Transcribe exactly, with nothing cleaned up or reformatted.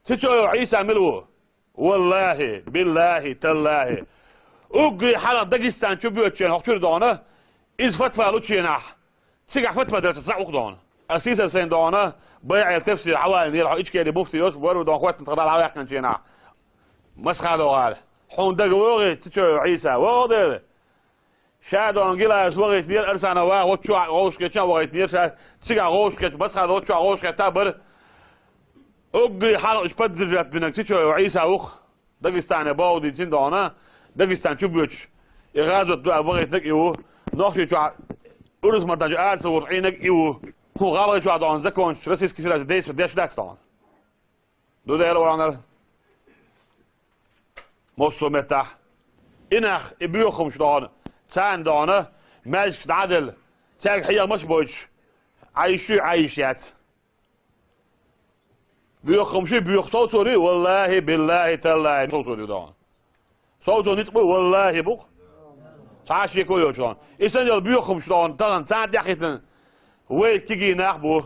Цечоев Ӏийса мила ву? Валлахи, биллахи, таллахи. Уггаре хьалха Дагестан чу боьдучу хенахь, хӀокху чуьра догӀна, иза фатва лучу хенахь, цигахь фатва делча зӀе ву-кх догӀна. Ас сийсара сайна догӀна, байӀал тафсир хьавалийнера, хьо Ичкери муфти йоцуш вара, догӀна, хӀоттина тхан Далла хьаваьккхинчу хенахь. Масхадов гӀала. Хьуна дага вогӀий, Цечоев Ӏийса? ВогӀу дела. Ша догӀна Гилаев вахийтинера, Арсанов ваха, оцу чохь гӀовшахкхетча а вахийтинера, ша цигахь гӀовшахкхетча, Масхадов оцу чохь гӀовшахкхетта а бара. Уггаре хьалха уьш поддержать бинарг Цечоев Ӏийса ву-кх. Дагестане бовдийцина догӀна, Дагестан чу боьдуш, и гӀазот дуа вахийтинарг и ву, Нохчийчохь Урус-Мартан чу ара ца волуш Ӏийнарг и ву. Кху гӀалгӀай чохь догӀна законаш Российской Федерации действовать деш дац догӀна. Ду дера ваханара. Массо а меттахь. И нах, и боьха хӀумаш догӀна, царна догӀна, маьждигаш дӀа а делла, цаьрга хьехамаш а бойтуш, Ӏайши, Ӏайш яц. Боьха хӀумаш а, боьха совцор ю, валлахи, биллахи, таллахи, совцор ю догӀна. Совцо ницкъ бу, валлахи, бу-кх. Цхьа а шеко йоцуш догӀна. И санна йолу боьха хӀумаш догӀна, тахана царна тӀаьхьахӀиттина вай кегий нах бу.